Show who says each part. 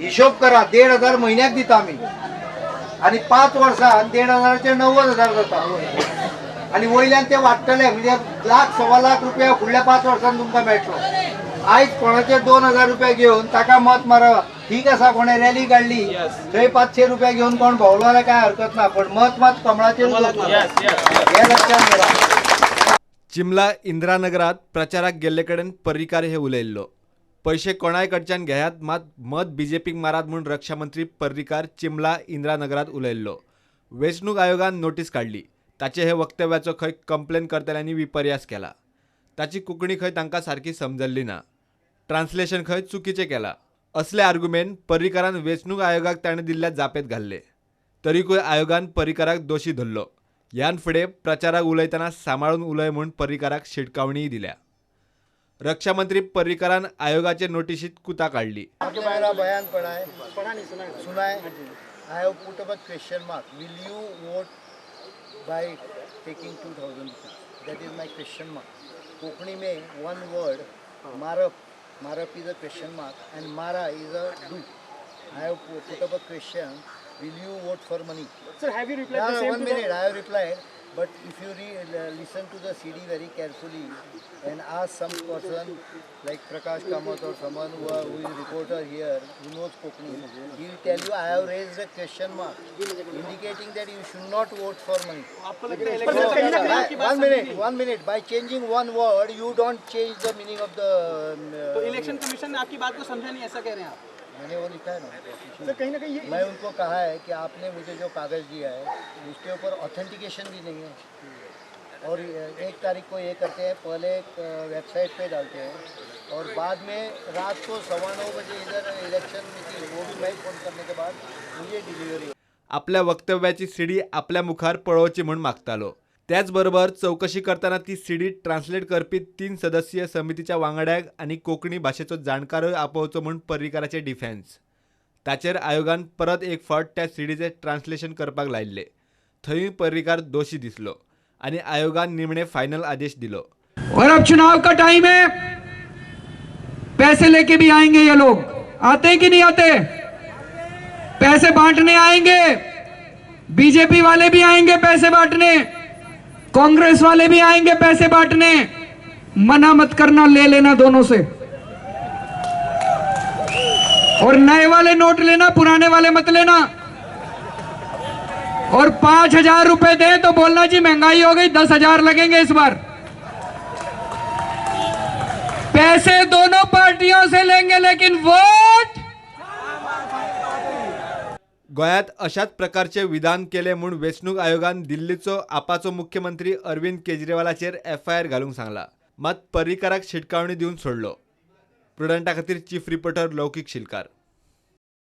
Speaker 1: हिशोब करा, 1500 म्हयन्याक दिता आमी आनी 5 वर्सां 1500 90,000 जाता आनी वयल्यान ते वाडटले, म्हणजे लाख 1.25 लाख रुपया फुडल्या 5 वर्सांत तुमकां मेळटलो. आयज कोणाचे 2000 रुपया घेवन ताका मत मारप ठीक आसा, कोणें रॅली काडली थंय 500 रुपया घेवन कोण भोंवलो जाल्यार कांय हरकत ना, पण मत मात कमळाचेर हे लक्षात धरा.
Speaker 2: चिमला इंदिरानगरात प्रचाराक गेल्ले कडेन पर्रीकार हे उलयल्लो. पयशे कोणाय कडच्यान घेयात मात मत बीजेपीक मारात म्हूण रक्षामंत्री पर्रीकार चिमला इंदिरानगरात उलयल्लो. वेंचणूक आयोगान नोटीस काडली. ताचे हे वक्तव्याचो खंय कंप्लेन करतल्यांनी विपर्यास केला. ताची कोंकणी खंय तांकां सारकी समजल्ली ना, ट्रान्सलेशन खंय चुकीचें केलां, असले आर्गुमेंट पर्रीकारान वेंचणूक आयोगाक ताणें दिल्ल्या जापेंत घाल्ले. तरीकूय आयोगान पर्रीकाराक दोशी धरलो. ह्यान फुडें प्रचाराक उलयतना सांबाळून उलय म्हूण पर्रीकाराक शिटकावणीय दिल्या. रक्षामंत्री पर्रीकारान आयोगाचे नोटिशीत कुता काडली.
Speaker 1: मेरा बयान पढ़ा है, सुना है. I have put up a question mark. Will you vote by taking 2000 rupees? That is my question mark. Konkani में वन वर्ड मारप, मारप is a question mark and Mara is a do. I have put up a question, will you vote for money?
Speaker 3: Sir, have you replied the same
Speaker 1: One
Speaker 3: to the
Speaker 1: minute, I have replied, but if you listen to the CD very carefully and ask some person like Prakash Kamath or someone who is a reporter here who knows Konkani, he will tell you I have raised a question mark indicating that you should not vote for money.
Speaker 3: आपको लगता है election
Speaker 1: One minute, 1 minute. By changing one word, you don't change the meaning of the.
Speaker 3: तो election commission ने आपकी बात को समझा नहीं, ऐसा कह रहे हैं आप?
Speaker 1: मैंने वो लिखा है ना
Speaker 3: सर, कहीं ना कहीं ये
Speaker 1: मैं उनको कहा है कि आपने मुझे जो कागज़ दिया है उसके ऊपर ऑथेंटिकेशन भी नहीं है, और 1 तारीख को ये करते हैं, पहले एक वेबसाइट पे डालते हैं और बाद में रात को 9:15 बजे इधर इलेक्शन मीटिंग, वो भी मैं फ़ोन करने के बाद मुझे डिलीवरी.
Speaker 2: आपल्या वक्तव्याची सीडी आपल्या मुखार पळोवची म्हूण मागतालो. त्याच बरोबर चवकशी करतना ती सीडी ट्रान्सलेट करपी 3 सदस्यीय समितीच्या वांगड्याक आनी कोंकणी भाशेचो जाणकारूय आपोवचो म्हूण पर्रीकाराचे डिफेन्स. ताचेर आयोगान परत एक फावट त्या सीडीचें ट्रान्सलेशन करपाक लायिल्लें. थंयूय पर्रीकार दोशी दिसलो आनी आयोगान निमणे फायनल आदेश दिलो.
Speaker 4: और अब चुनाव का टाइम है, पैसे लेके भी आएंगे ये लोग. आते हैं कि नहीं आते? पैसे बांटने आएंगे. बीजेपी वाले भी आएंगे पैसे बांटने, कांग्रेस वाले भी आएंगे पैसे बांटने. मना मत करना, ले लेना दोनों से. और नए वाले नोट लेना, पुराने वाले मत लेना. और 5000 रुपए दे तो बोलना जी महंगाई हो गई, 10,000 लगेंगे इस बार. पैसे दोनों पार्टियों से लेंगे लेकिन वोट.
Speaker 2: गोंयांत अशाच प्रकारचे विधान केले म्हूण वेंचणूक आयोगान दिल्लीचो आपाचो मुख्यमंत्री अरविंद केजरीवालाचेर एफआयआर घालूंक सांगला. मात पर्रीकाराक शिटकावणी दिवन सोडलो. प्रुडंटा खातीर चीफ रिपोर्टर लौकीक शिलकार.